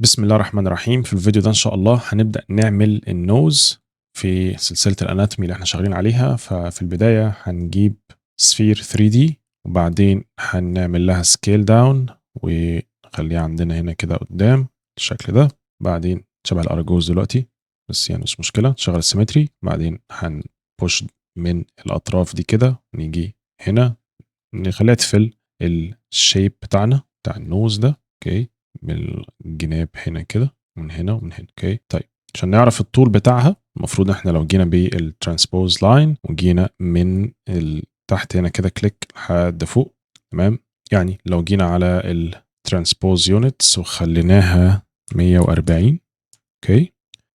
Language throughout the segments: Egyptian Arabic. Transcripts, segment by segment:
بسم الله الرحمن الرحيم. في الفيديو ده ان شاء الله هنبدا نعمل ال nose في سلسلة ال anatomy اللي احنا شغالين عليها. ففي البداية هنجيب sphere 3D وبعدين هنعمل لها scale down ونخليها عندنا هنا كده قدام بالشكل ده. بعدين شبه الاراجوز دلوقتي، بس يعني مش مشكله، نشغل ال symmetry. بعدين هن push من الاطراف دي كده، نيجي هنا نخليها ت fill ال shape بتاعنا بتاع ال nose ده، okay، من الجناب هنا كده، من هنا ومن هنا، okay. طيب عشان نعرف الطول بتاعها، المفروض احنا لو جينا بال transpose line وجينا من تحت هنا كده click لحد فوق، تمام. يعني لو جينا على ال transpose units وخليناها 140، okay،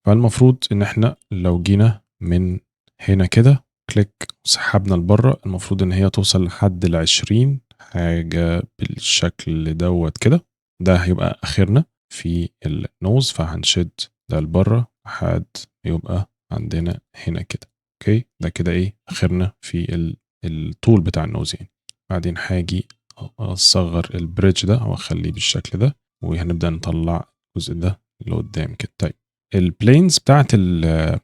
فالمفروض ان احنا لو جينا من هنا كده click وسحبنا لبره، المفروض ان هي توصل لحد ال 20، حاجة بالشكل دوت كده. ده هيبقى اخرنا في ال nose، فهنشد ده لبره لحد يبقى عندنا هنا كده، okay. ده كده ايه اخرنا في الطول بتاع ال nose يعني. بعدين هاجي اصغر ال bridge ده واخليه بالشكل ده، وهنبدا نطلع الجزء ده لقدام كده. طيب ال planes بتاعت ال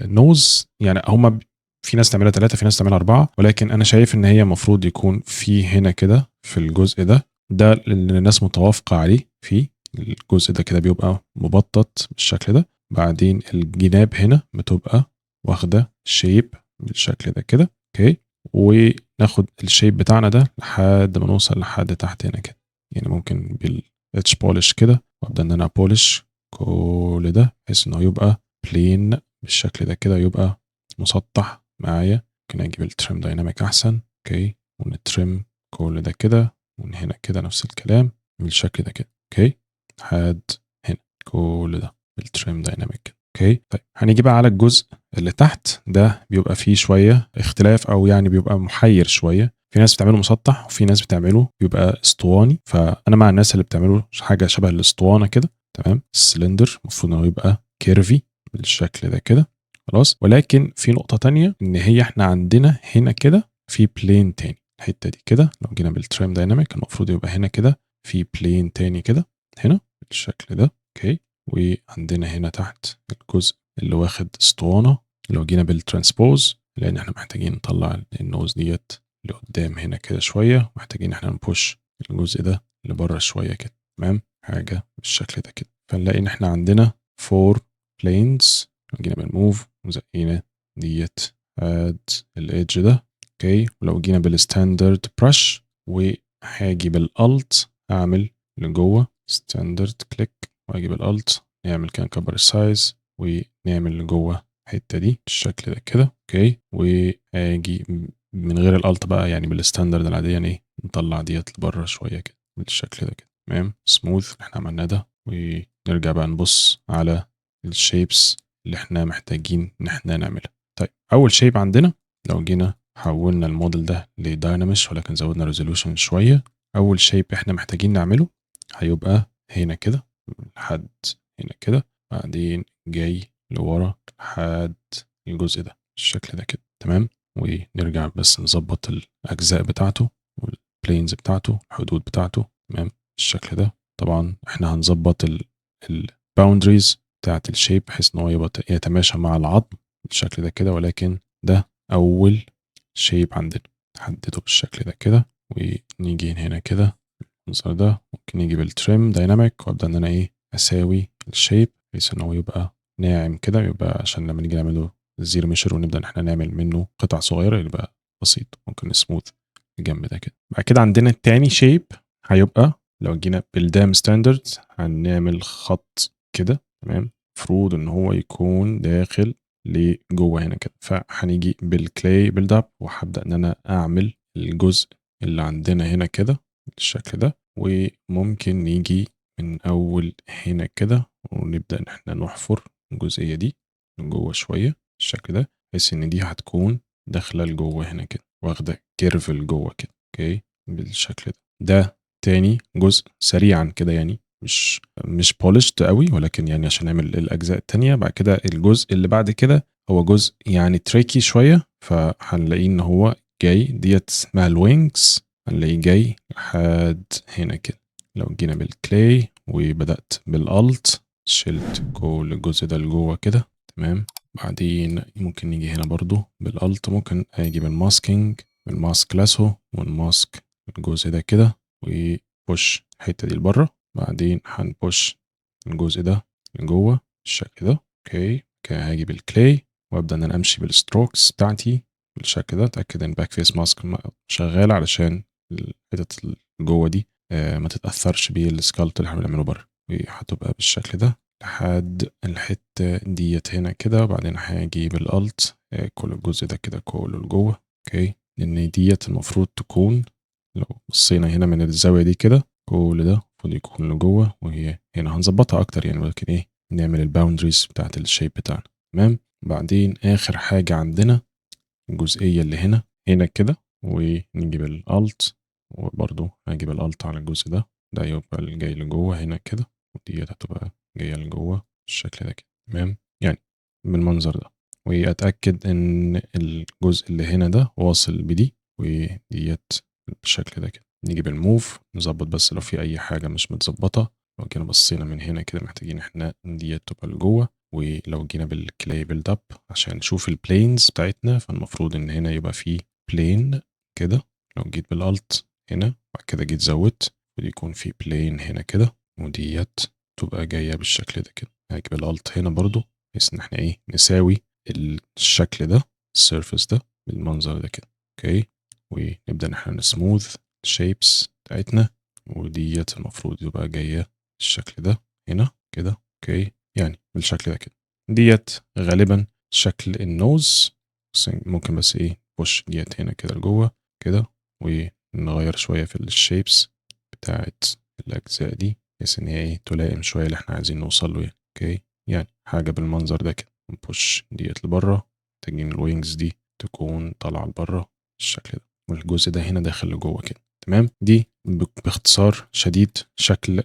nose، يعني هما في ناس تعملها 3، في ناس تعملها 4، ولكن أنا شايف إن هي المفروض يكون في هنا كده في الجزء ده، ده اللي الناس متوافقة عليه. في الجزء ده كده بيبقى مبطط بالشكل ده، بعدين الجناب هنا بتبقى واخدة shape بالشكل ده كده، okay. وناخد ال shape بتاعنا ده لحد ما نوصل لحد تحت هنا كده، يعني ممكن بال edge polish كده، وابدا ان انا polish كل ده بحيث انه يبقى plane بالشكل ده كده، يبقى مسطح معايا. ممكن اجيب ال trim dynamic احسن، okay، ون trim كل ده كده، ومن هنا كده نفس الكلام بالشكل ده كده، okay، لحد هنا كل ده بال trim dynamic، okay. طيب هنيجي بقى على الجزء اللي تحت ده، بيبقى فيه شوية اختلاف او يعني بيبقى محير شويه. في ناس بتعمله مسطح وفي ناس بتعمله بيبقى اسطواني، فانا مع الناس اللي بتعمله حاجة شبه الاسطوانة كده، تمام. السلندر المفروض انه يبقى curvy بالشكل ده كده، خلاص. ولكن في نقطة تانية، ان هي احنا عندنا هنا كده في plane تاني، الحتة دي كده لو جينا بال trim dynamic المفروض يبقى هنا كده في plane تاني كده هنا بالشكل ده، okay. وعندنا هنا تحت الجزء اللي واخد اسطوانه، لو جينا بال transpose، لان احنا محتاجين نطلع ال nose ديت لقدام هنا كده شويه، محتاجين احنا ن push الجزء ده لبره شوية كده، تمام، حاجة بالشكل ده كده. فنلاقي ان احنا عندنا 4 planes. لو جينا بال move وزقينا ديت at ال edge ده، okay. ولو جينا بال standard brush وهاجي بال alt اعمل لجوه standard click، واجي بال alt نعمل كده نكبر ال size ونعمل لجوه الحتة دي بالشكل ده كده، okay. واجي من غير ال alt بقى، يعني بال standard العاديه، يعني ايه نطلع ديت لبره شوية كده بالشكل ده كده، تمام، سموث. احنا عملناه ده، ونرجع بقى نبص على ال shapes اللي احنا محتاجين ان احنا نعملها. طيب اول shape عندنا، لو جينا حولنا الموديل ده ل DynaMesh ولكن زودنا resolution شويه، اول shape احنا محتاجين نعمله هيبقى هنا كده لحد هنا كده، بعدين جاي لورا لحد الجزء ده بالشكل ده كده، تمام. ونرجع بس نظبط الاجزاء بتاعته وال planes بتاعته، الحدود بتاعته، تمام، بالشكل ده. طبعا احنا هنظبط ال boundaries بتاعت ال shape بحيث ان هو يبقى يتماشى مع العظم بالشكل ده كده، ولكن ده اول shape عندنا نحدده بالشكل ده كده. ونيجي هنا كده المنظر ده، ممكن نيجي بال trim dynamic وابدا ان انا ايه اساوي ال shape بحيث ان هو يبقى ناعم كده، يبقى عشان لما نيجي نعمله ZRemesher ونبدا ان احنا نعمل منه قطع صغيرة يبقى بسيط. ممكن نسموث الجنب ده كده. بعد كده عندنا التاني shape، هيبقى لو جينا بال dam standard هنعمل خط كده، تمام، المفروض ان هو يكون داخل لجوه هنا كده. فهنيجي بال clay build up وهبدا ان انا اعمل الجزء اللي عندنا هنا كده بالشكل ده، وممكن نيجي من اول هنا كده ونبدا ان احنا نحفر الجزئية دي من جوه شوية بالشكل ده، بحيث ان دي هتكون داخله لجوه هنا كده، واخده curve لجوه كده، okay، بالشكل ده. ده تاني جزء سريعا كده، يعني مش polished قوي، ولكن يعني عشان نعمل الاجزاء التانية. بعد كده الجزء اللي بعد كده هو جزء يعني tricky شويه، فهنلاقيه ان هو جاي ديت اسمها ال wings، هنلاقيه جاي لحد هنا كده. لو جينا بال clay وبدات بال Alt، شلت كل الجزء ده لجوه كده. تمام. بعدين ممكن نيجي هنا برضو بال Alt، ممكن اجي بال masking، بال mask lasso، ون mask الجزء ده كده و push الحتة دي لبره. بعدين هن push الجزء ده لجوه بالشكل ده. okay، كده هاجي بال clay وابدا ان انا امشي بال strokes بتاعتي بالشكل ده. اتاكد ان back face mask شغال علشان الحتت اللي جوه دي ما تتاثرش بال sculpt اللي احنا بنعمله بره، وهتبقى بالشكل ده لحد الحتة ديت هنا كده. وبعدين هاجي بال Alt كل الجزء ده كده كله لجوه. okay، لان ديت المفروض تكون لو بصينا هنا من الزاوية دي كده كل ده المفروض يكون لجوه، وهي هنا هنظبطها اكتر يعني، ولكن ايه نعمل ال boundaries بتاعت ال shape بتاعنا. تمام. بعدين اخر حاجة عندنا الجزئية اللي هنا هنا كده، ونجيب ال Alt، وبرضو هجيب ال Alt على الجزء ده، ده يبقى اللي جاي لجوه هنا كده، وديت هتبقى جاية لجوه بالشكل ده كده. تمام، يعني بالمنظر ده. واتاكد ان الجزء اللي هنا ده واصل بدي وديت بالشكل ده كده. نيجي بال move نظبط بس لو في اي حاجة مش متظبطه. لو جينا بصينا من هنا كده محتاجين احنا ديت تبقى لجوه. ولو جينا بال clay build up عشان نشوف ال planes بتاعتنا، فالمفروض ان هنا يبقى في plane كده. لو جيت بال Alt هنا بعد كده جيت زودت، يكون في plane هنا كده، وديت تبقى جاية بالشكل ده كده. هاجي بال Alt هنا برضو بحيث ان احنا ايه نساوي الشكل ده، ال surface ده بالمنظر ده كده. okay، ونبدا ان احنا ن smooth ال shapes بتاعتنا، وديت المفروض يبقى جاية بالشكل ده هنا كده. okay، يعني بالشكل ده كده. ديت غالبا شكل ال nose، بس ممكن بس ايه push ديت هنا كده لجوه كده، ونغير شوية في ال shapes بتاعت الأجزاء دي بحيث إن هي ايه تلائم شوية اللي احنا عايزين نوصل له يعني. okay، يعني حاجة بالمنظر ده كده. ن push ديت لبره، محتاجين ال wings دي تكون طالعة لبره بالشكل ده، والجزء ده هنا داخل لجوه كده. تمام، دي باختصار شديد شكل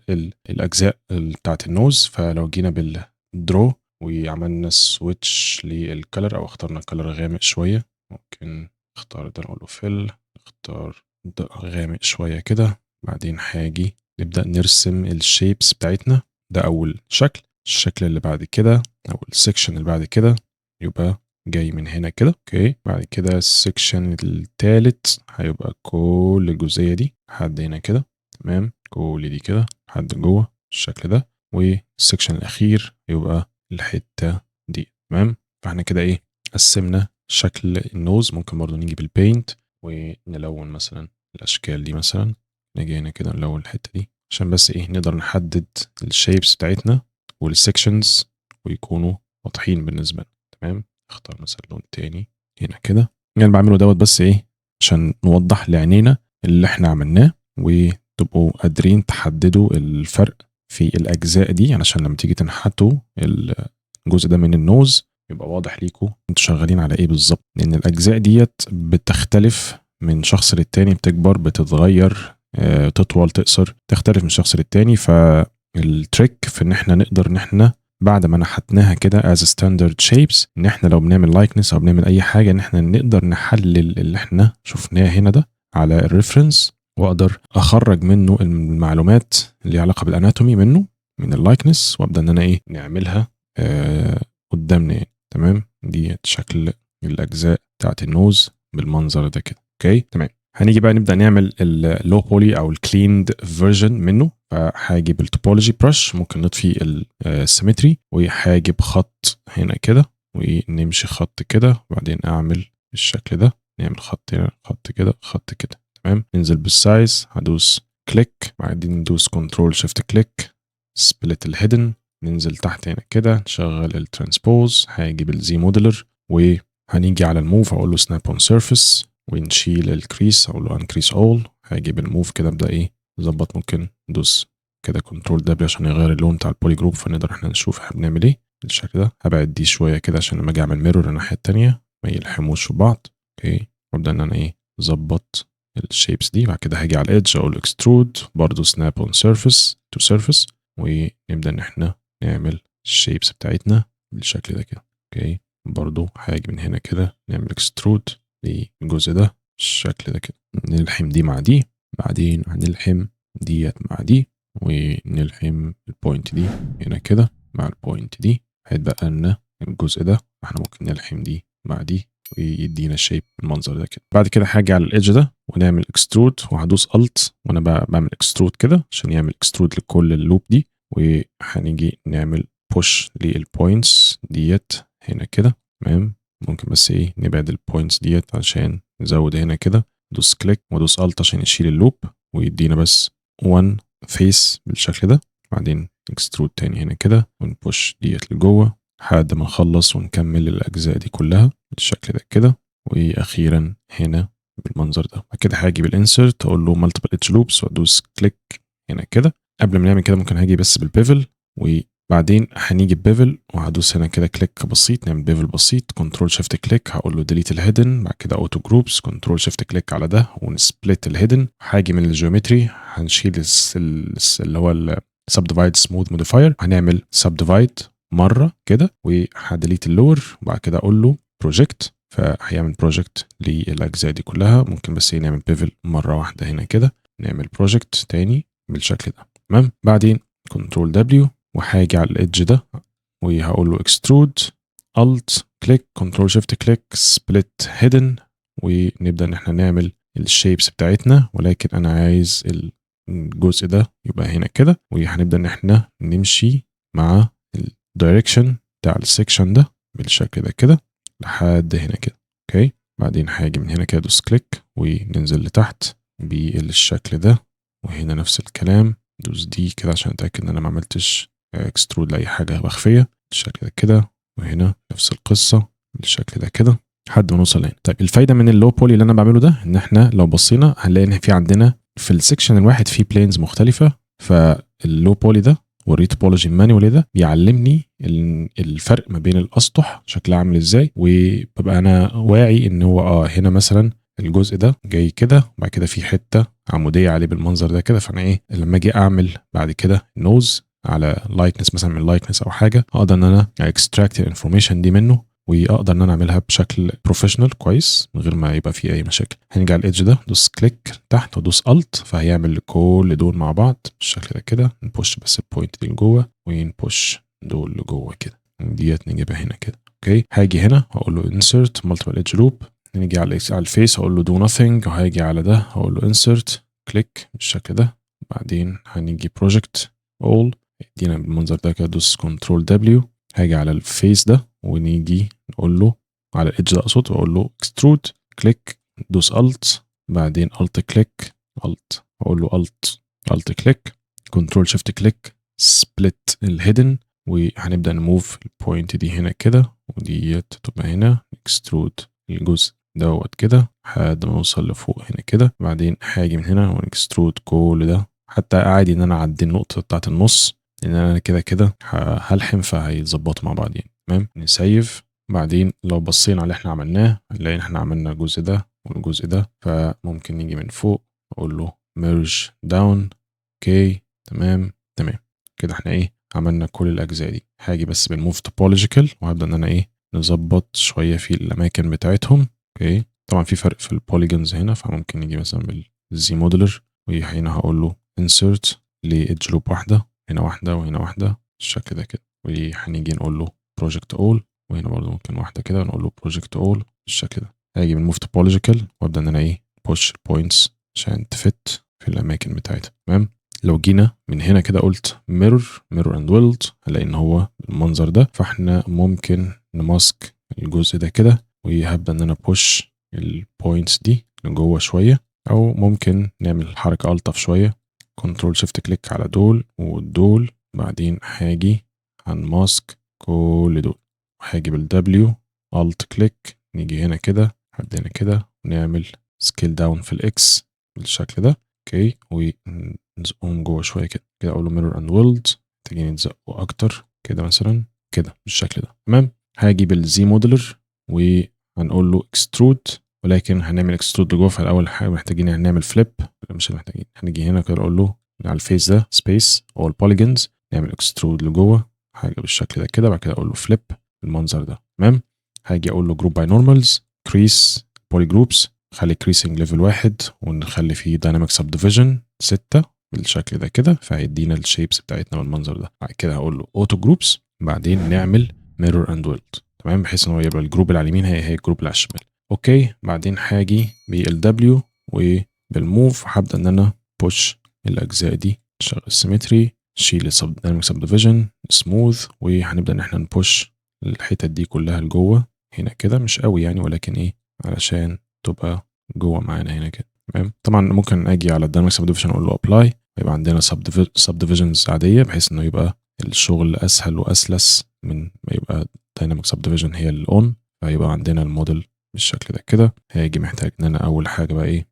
الأجزاء بتاعت ال nose. فلو جينا بال draw وعملنا switch لل color أو اخترنا color غامق شوية، ممكن نختار ده نقول له fill، نختار ده غامق شوية كده. بعدين هاجي نبدأ نرسم ال shapes بتاعتنا. ده أول شكل. الشكل اللي بعد كده أو ال section اللي بعد كده يبقى جاي من هنا كده. okay، بعد كده ال section التالت هيبقى كل الجزئية دي لحد هنا كده. تمام، كل دي كده لحد جوه بالشكل ده. وال section الأخير يبقى الحتة دي. تمام، فاحنا كده ايه قسمنا شكل ال nose. ممكن برضو نيجي بال paint ونلون مثلا الأشكال دي، مثلا نيجي هنا كده نلون الحتة دي عشان بس ايه نقدر نحدد ال shapes بتاعتنا وال sections ويكونوا واضحين بالنسبة لنا. تمام، اختار مثلا لون تاني هنا كده. يعني بعمله دوت بس ايه عشان نوضح لعينينا اللي احنا عملناه، وتبقوا قادرين تحددوا الفرق في الأجزاء دي، علشان لما تيجي تنحتوا الجزء ده من ال nose يبقى واضح ليكوا انتوا شغالين على ايه بالظبط، لان الاجزاء ديت بتختلف من شخص للتاني، بتكبر، بتتغير، تطول، تقصر، تختلف من شخص للتاني. فال trick في ان احنا نقدر ان احنا بعد ما نحتناها كده as standard shapes، ان احنا لو بنعمل likeness او بنعمل اي حاجة ان احنا نقدر نحلل اللي احنا شفناه هنا ده على ال reference، واقدر اخرج منه المعلومات اللي ليها علاقة بال anatomy منه من ال likeness، وابدا ان انا ايه نعملها قدامنا يعني. تمام، دي شكل الاجزاء بتاعت ال nose بالمنظر ده كده. okay تمام، هنيجي بقى نبدا نعمل ال low poly او ال cleaned version منه. فهاجي بال topology brush، ممكن نطفي ال symmetry، وهاجي بخط هنا كده ونمشي خط كده، وبعدين اعمل بالشكل ده، نعمل خط هنا، خط كده، خط كده. تمام، ننزل بال size، هدوس click، بعدين ندوس control shift click، split ال hidden، ننزل تحت هنا كده نشغل ال transpose، هاجي بال ZModeler وهنيجي على ال move هقول له snap on surface، ونشيل ال crease اقول له uncrease all. هاجي بال move كده ابدا ايه نظبط، ممكن ندوس كده control W عشان يغير اللون بتاع ال poly group، فنقدر احنا نشوف احنا بنعمل ايه بالشكل ده. هبعد دي شوية كده عشان لما اجي اعمل mirror الناحية التانية ما يلحموش في بعض. okay، وابدا ان انا ايه اظبط ال shapes دي. بعد كده هاجي على ال edge اقول extrude، برضو snap on surface to surface، ونبدا ان احنا نعمل ال shapes بتاعتنا بالشكل ده كده. okay، برضو هاجي من هنا كده نعمل extrude للجزء ده بالشكل ده كده، نلحم دي مع دي، بعدين هنلحم ديت مع دي. ونلحم ال point دي هنا كده مع ال point دي. هيتبقى لنا الجزء ده، احنا ممكن نلحم دي مع دي ويدينا shape بالمنظر ده كده. بعد كده هاجي على ال edge ده ونعمل extrude، وهدوس alt وانا بعمل extrude كده عشان يعمل extrude لكل ال loop دي. وهنيجي نعمل push لل points ديت هنا كده، تمام. ممكن بس ايه نبعد ال points ديت عشان نزود هنا كده، دوس click وادوس alt عشان يشيل ال loop ويدينا بس 1 face بالشكل ده. بعدين extrude تاني هنا كده ون push ديت لجوه لحد ما نخلص ونكمل الاجزاء دي كلها بالشكل ده كده، واخيرا هنا بالمنظر ده. بعد كده هاجي بال insert اقول له multiple edge loops وادوس click هنا كده. قبل ما نعمل كده ممكن هاجي بس بال bevel، وبعدين هنيجي bevel وهدوس هنا كده click بسيط، نعمل bevel بسيط، control shift click، هقول له delete ال hidden، بعد كده auto groups، control shift click على ده ون split ال hidden. هاجي من ال geometry هنشيل اللي هو ال subdivide smooth modifier، هنعمل subdivide مرة كده وه delete ال lower، وبعد كده اقول له project، فهيعمل project للاجزاء دي كلها. ممكن بس نعمل bevel مرة واحدة هنا كده، نعمل project تاني بالشكل ده، تمام. بعدين control W وهاجي على ال edge ده وهقول له extrude، alt click، control shift click، split hidden، ونبدا ان احنا نعمل ال shapes بتاعتنا، ولكن انا عايز الجزء ده يبقى هنا كده. وهنبدا ان احنا نمشي مع ال direction بتاع ال section ده بالشكل ده كده لحد هنا كده، okay. بعدين هاجي من هنا كده دوس click وننزل لتحت بالشكل ده، وهنا نفس الكلام، دوس D كده عشان اتاكد ان انا ما عملتش extrude لاي حاجة مخفية بالشكل ده كده، وهنا نفس القصة بالشكل ده كده لحد ما نوصل هنا. طيب الفايدة من ال low poly اللي انا بعمله ده ان احنا لو بصينا هنلاقي ان في عندنا في ال section الواحد في planes مختلفه. فال low poly ده وال retopology manually ده بيعلمني الفرق ما بين الاسطح شكلها عامل ازاي، وببقى انا واعي ان هو هنا مثلا الجزء ده جاي كده، وبعد كده في حتة عموديه عليه بالمنظر ده كده. فانا ايه لما اجي اعمل بعد كده nose على likeness مثلا من likeness او حاجه، اقدر ان انا extract ال information دي منه، واقدر ان انا اعملها بشكل professional كويس من غير ما يبقى فيه اي مشاكل. هنيجي على ال edge ده، دوس click تحت ودوس alt، فهيعمل كل دول مع بعض بالشكل ده كده. ن push بس ال point دي لجوه ون push دول لجوه كده، ديت نجيبها هنا كده، okay. هاجي هنا هقول له insert multiple edge loop، نيجي على ال face هقول له do nothing، وهاجي على ده هقول له insert click بالشكل ده. بعدين هنيجي project all، يدينا بالمنظر ده كده، دوس control W. هاجي على ال face ده ونيجي نقول له على ال edge ده اقصد، واقول له extrude click، دوس alt، بعدين alt click alt، اقول له alt alt click، control shift click، split ال hidden، وهنبدا ن move ال point دي هنا كده، وديت تبقى هنا، extrude الجزء دوت كده لحد ما نوصل لفوق هنا كده. بعدين هاجي من هنا ون extrude كل ده، حتى عادي ان انا اعدي النقطة بتاعت النص لان انا كده كده هلحم فهيتظبطوا مع بعض يعني، تمام. ن save. بعدين لو بصينا على اللي احنا عملناه هنلاقي ان احنا عملنا الجزء ده والجزء ده، فممكن نيجي من فوق اقول له merge down، okay تمام كده. احنا ايه عملنا كل الاجزاء دي. هاجي بس بال move topological وهبدا ان انا ايه نظبط شوية في الاماكن بتاعتهم، okay. طبعا في فرق في ال polygons هنا، فممكن نيجي مثلا بال ZModeler وهنا هقول له insert ل edge loop واحدة، هنا واحدة وهنا واحدة بالشكل ده كده، وهنيجي نقول له project all، وهنا برضه ممكن واحدة كده نقول له project all بالشكل ده. هاجي من move topological وابدا ان انا ايه push points عشان ت fit في الاماكن بتاعتها، تمام. لو جينا من هنا كده قلت mirror، mirror and weld، هنلاقي ان هو بالمنظر ده. فاحنا ممكن ن mask الجزء ده كده، وهبدا ان انا push ال points دي لجوه شويه، او ممكن نعمل حركة الطف شويه، control shift click على دول ودول، بعدين هاجي هن mask كل دول، وهاجي بال W alt click، نيجي هنا كده لحد هنا كده، ونعمل scale down في ال X بالشكل ده، okay. ونزقهم جوه شوية كده كده، اقول له mirror and weld، محتاجين يتزقوا اكتر كده مثلا كده بالشكل ده، تمام. هاجي بال ZModeler وهنقول له extrude، ولكن هنعمل extrude لجوه. فالاول حاجة محتاجين نعمل flip، مش محتاجين، هنيجي هنا كده نقول له على ال face ده space all polygons، نعمل extrude لجوه حاجة بالشكل ده كده، بعد كده اقول له flip بالمنظر ده، تمام. هاجي اقول له group by normals، crease poly groups، خلي creasing level 1، ونخلي فيه dynamic subdivision 6. بالشكل ده كده، فهيدينا ال shapes بتاعتنا بالمنظر ده. بعد كده هقول له auto groups، بعدين نعمل mirror and weld، تمام، بحيث ان هو يبقى ال group اللي على اليمين هي هي ال group اللي على الشمال. okay، بعدين هاجي بال W وبال move هبدا ان انا push الاجزاء دي، شغل ال symmetry، شيل ال dynamic subdivision، smooth، وهنبدا ان احنا ن push الحتت دي كلها لجوه هنا كده، مش قوي يعني، ولكن ايه علشان تبقى جوه معانا هنا كده. تمام، طبعا ممكن اجي على ال dynamic subdivision اقول له apply، يبقى عندنا subdivisions عاديه، بحيث انه يبقى الشغل اسهل واسلس من ما يبقى dynamic subdivision هي ال on. فيبقى عندنا الموديل بالشكل ده كده. هاجي محتاج ان انا اول حاجة بقى ايه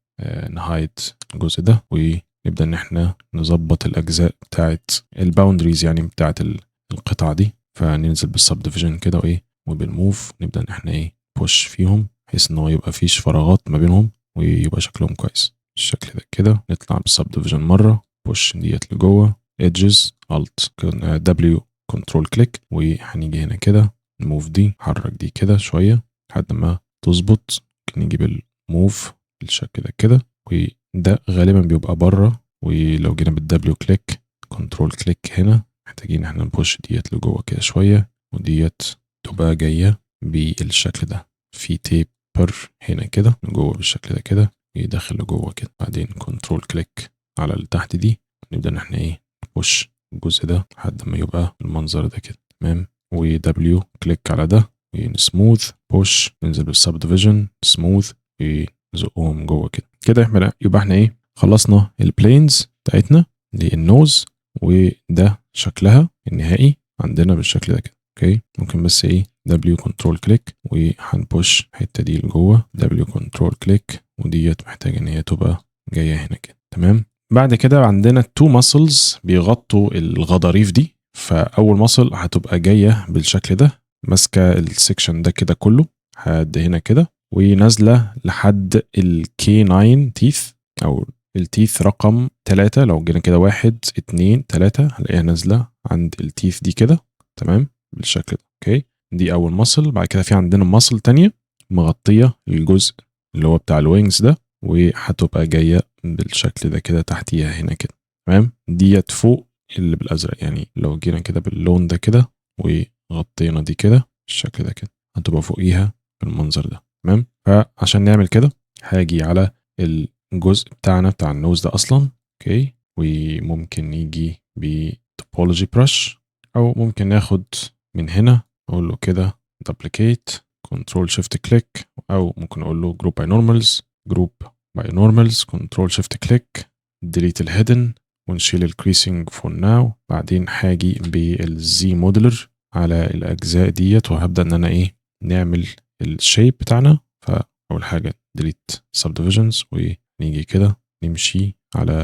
ن hide الجزء ده، ونبدا ان احنا نظبط الاجزاء بتاعت ال boundaries يعني بتاعت القطعة دي. فننزل بال subdivision كده وايه وبال move نبدا ان احنا ايه push فيهم، بحيث ان هو يبقى فيش فراغات ما بينهم ويبقى شكلهم كويس بالشكل ده كده. نطلع بال subdivision مره، push ديت لجوه، edges، alt W control click، وهنيجي هنا كده ن move دي، حرك دي كده شوية لحد ما تظبط. ممكن نجيب ال move بالشكل ده كده، وده غالبا بيبقى بره. ولو جينا بال W click control click هنا، محتاجين احنا ن push ديت لجوه كده شويه، وديت تبقى جاية بالشكل ده في taper هنا كده لجوه بالشكل ده كده، يدخل لجوه كده. بعدين control click على اللي تحت دي، نبدا ان احنا ايه push الجزء ده لحد ما يبقى المنظر ده كده. تمام، و W click على ده ون smooth، push، ننزل بال subdivision، smooth، ونزقهم جوه كده كده. احنا يبقى احنا ايه خلصنا ال planes بتاعتنا لل nose، وده شكلها النهائي عندنا بالشكل ده كده. okay، ممكن بس ايه W control click وهن push الحتة دي لجوه، W control click، وديت محتاجه ان هي تبقى جاية هنا كده. تمام، بعد كده عندنا two muscles بيغطوا الغضاريف دي. فاول muscle هتبقى جاية بالشكل ده، ماسكه ال section ده كده كله لحد هنا كده، ونازلة لحد ال canine teeth او ال teeth رقم 3. لو جينا كده 1 2 3 هنلاقيها نازله عند ال teeth دي كده. تمام، بالشكل ده. okay، دي اول muscle. بعد كده في عندنا muscle تانية مغطيه الجزء اللي هو بتاع ال wings ده، وهتبقى جاية بالشكل ده كده تحتيها هنا كده. تمام، ديت فوق اللي بالازرق، يعني لو جينا كده باللون ده كده وغطينا دي كده بالشكل ده كده، هتبقى فوقيها بالمنظر ده. تمام، فعشان نعمل كده هاجي على الجزء بتاعنا بتاع ال nose ده اصلا. okay، وممكن نيجي ب topology brush، او ممكن ناخد من هنا اقول له كده duplicate، control shift click، او ممكن اقول له group by normals، group by normals، control shift click، delete ال hidden، ونشيل ال creasing for now. بعدين هاجي بال ZModeler على الاجزاء ديت، وهبدا ان انا ايه نعمل ال shape بتاعنا. فاول حاجة delete subdivisions، ونيجي كده نمشي على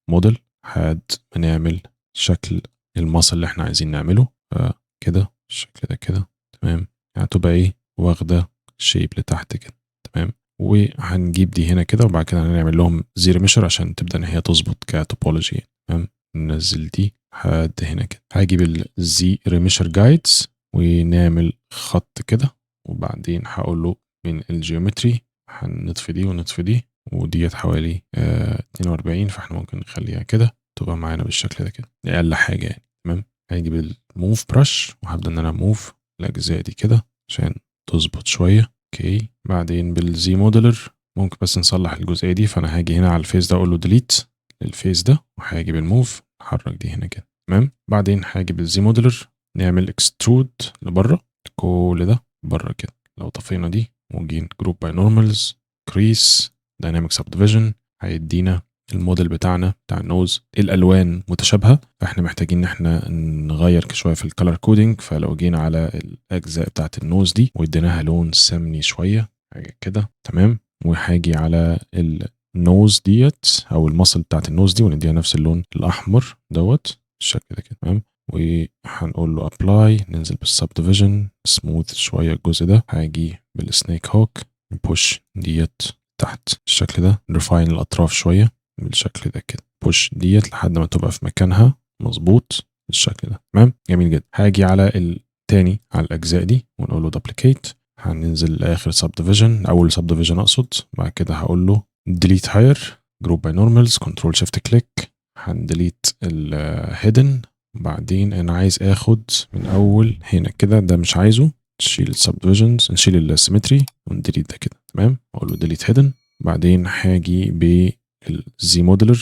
الموديل لحد ما نعمل شكل ال muscle اللي احنا عايزين نعمله. فكده الشكل ده كده. تمام، يعني هتبقى ايه واخده shape لتحت كده. تمام، وهنجيب دي هنا كده، وبعد كده هنعمل لهم ZRemesher عشان تبدا ان هي تظبط ك topology. تمام، ننزل دي لحد هنا كده. هجيب ال ZRemesher guides ونعمل خط كده، وبعدين هقول له من ال geometry هنطفي دي ونطفي دي، وديت حوالي 42، فاحنا ممكن نخليها كده تبقى معانا بالشكل ده كده، دي اقل حاجة يعني. تمام، هاجي بال move brush وهبدا ان انا move الاجزاء دي كده عشان تظبط شويه. okay، بعدين بال ZModeler ممكن بس نصلح الجزئية دي. فانا هاجي هنا على ال face ده اقول له delete لل face ده، وهاجي بال move احرك دي هنا كده. تمام، بعدين هاجي بال ZModeler نعمل extrude لبره، كل ده بره كده. لو طفينا دي وجينا group by normals، crease، dynamic subdivision، هيدينا الموديل بتاعنا بتاع ال nose. الالوان متشابهه، فاحنا محتاجين ان احنا نغير شوية في ال color coding. فلو جينا على الاجزاء بتاعت ال nose دي واديناها لون سمني شوية حاجة كده. تمام، وهاجي على ال nose ديت او ال muscle بتاعت ال nose دي ونديها نفس اللون الاحمر دوت بالشكل ده كده. تمام، وهنقول له apply، ننزل بال subdivision، smooth شوية الجزء ده. هاجي بال snake hook ن push ديت تحت الشكل ده، ن refine الاطراف شوية بالشكل ده كده، push ديت لحد ما تبقى في مكانها مظبوط بالشكل ده. تمام، جميل جدا. هاجي على التاني على الاجزاء دي ونقول له duplicate، هننزل لاخر subdivision، اول subdivision اقصد. بعد كده هقول له delete higher، group by normals، control shift click، هن delete ال hidden. بعدين انا عايز اخد من اول هنا كده، ده مش عايزه، نشيل ال subdivisions، نشيل ال symmetry ون delete ده كده. تمام، اقول له delete hidden. بعدين هاجي بال ZModeler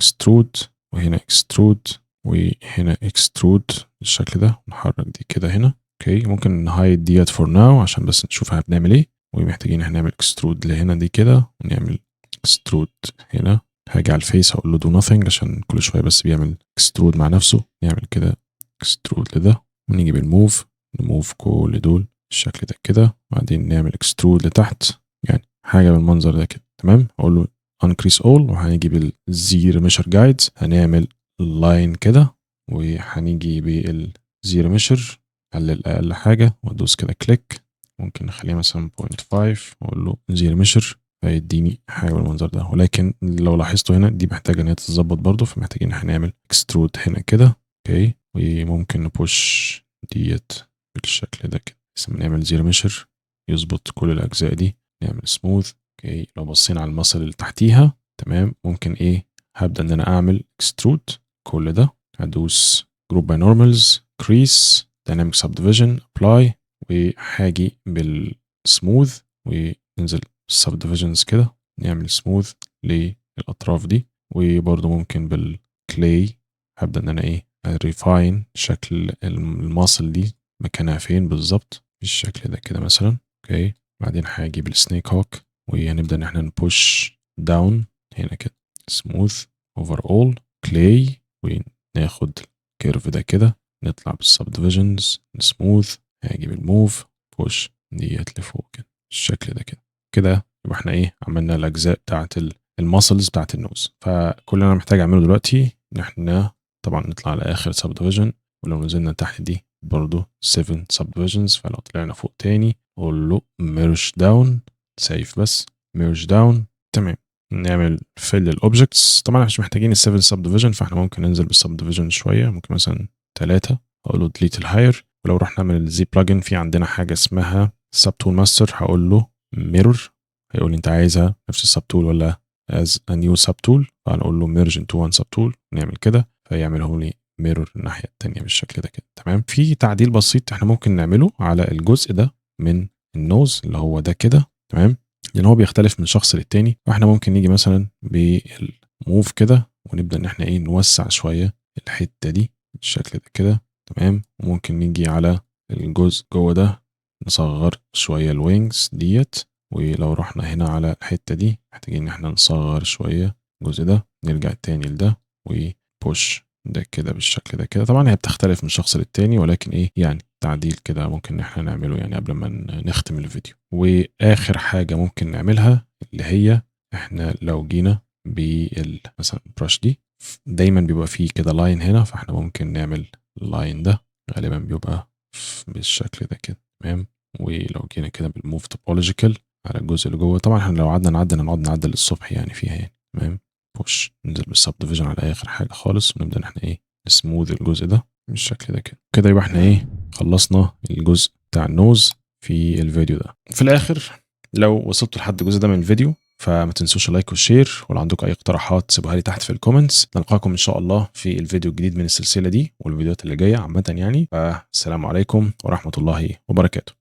extrude، وهنا extrude، وهنا extrude بالشكل ده، ونحرك دي كده هنا. okay، ممكن ن hide ديت for now عشان بس نشوف احنا بنعمل ايه. ومحتاجين هنعمل extrude لهنا دي كده، ونعمل extrude هنا. هاجي على ال face هقول له do nothing عشان كل شوية بس بيعمل extrude مع نفسه. نعمل كده extrude لده، ونيجي بال move ن move كل دول بالشكل ده كده، وبعدين نعمل extrude لتحت، يعني حاجة بالمنظر ده كده. تمام، اقول له uncrease all، وهنيجي بال ZRemesher guides هنعمل line كده، وهنيجي بال ZRemesher قلل اقل حاجة وادوس كده click، ممكن نخليها مثلا 0.5 واقول له ZRemesher، فيديني حاجة بالمنظر ده. ولكن لو لاحظتوا هنا دي محتاجه ان هي تتظبط برضو، فمحتاجين هنعمل extrude هنا كده. okay، وممكن ن push ديت بالشكل ده كده، بس نعمل ZRemesher يظبط كل الاجزاء دي، نعمل smooth. okay، لو بصينا على ال muscle اللي تحتيها، تمام، ممكن ايه، هبدا ان انا اعمل extrude كل ده، هدوس group by normals، crease، dynamic subdivision، apply، وهاجي بالسموث وننزل subdivisions كده، نعمل سموث للاطراف دي. وبرضه ممكن بال clay هبدا ان انا ايه refine شكل ال muscle دي مكانها فين بالظبط بالشكل ده كده مثلا. okay، بعدين هاجي بال snake hook وهنبدا ان احنا ن push down هنا كده، smooth overall، clay، وناخد ال curve ده كده، نطلع بال subdivisions smooth، هاجي بال move push ديت لفوق كده بالشكل ده كده. كده يبقى احنا ايه عملنا الاجزاء بتاعت ال muscles بتاعت ال nose. فكل اللي انا محتاج اعمله دلوقتي ان احنا طبعا نطلع على اخر subdivision، ولو نزلنا تحت دي برضو 7 subdivisions. فلو طلعنا فوق تاني اقول له merge down، save بس merge down. تمام، نعمل fill لل objects. طبعا احنا مش محتاجين ال 7 subdivision، فاحنا ممكن ننزل بال subdivision شويه، ممكن مثلا 3، اقول له delete ال higher. ولو رحنا نعمل ال Z plugin في عندنا حاجة اسمها subtool master، هقول له mirror، هيقول لي انت عايزها نفس ال subtool ولا as a new subtool، فهنقول له merge into one subtool، نعمل كده فيعمله لي mirror الناحية الثانية بالشكل ده كده. تمام، في تعديل بسيط احنا ممكن نعمله على الجزء ده من ال nose اللي هو ده كده. تمام، لان هو بيختلف من شخص للتاني، فاحنا ممكن نيجي مثلا بال move كده ونبدا ان احنا ايه نوسع شوية الحتة دي بالشكل ده كده. تمام، وممكن نيجي على الجزء جوه ده نصغر شوية ال wings ديت، ولو رحنا هنا على الحتة دي محتاجين ان احنا نصغر شوية الجزء ده، نرجع تاني لده و push ده كده بالشكل ده كده. طبعا هي بتختلف من شخص للتاني، ولكن ايه يعني تعديل كده ممكن ان احنا نعمله يعني قبل ما نختم الفيديو. واخر حاجة ممكن نعملها اللي هي احنا لو جينا بال مثلا brush دي، دايما بيبقى فيه كده line هنا، فاحنا ممكن نعمل ال line ده غالبا بيبقى بالشكل ده كده. تمام، ولو جينا كده بال move topological على الجزء اللي جوه، طبعا احنا لو قعدنا نعدل هنقعد نعدل للصبح يعني فيها يعني. تمام، push ننزل بال subdivision على اخر حاجة خالص، ونبدا ان احنا ايه نسموذ الجزء ده بالشكل ده كده. كده يبقى احنا ايه خلصنا الجزء بتاع ال nose في الفيديو ده. في الاخر لو وصلتوا لحد الجزء ده من الفيديو فما تنسوش ال like وال share، ولو عندكم اي اقتراحات سيبوها لي تحت في ال comments. نلقاكم ان شاء الله في الفيديو الجديد من السلسلة دي والفيديوهات اللي جاية عامة يعني. فالسلام عليكم ورحمة الله وبركاته.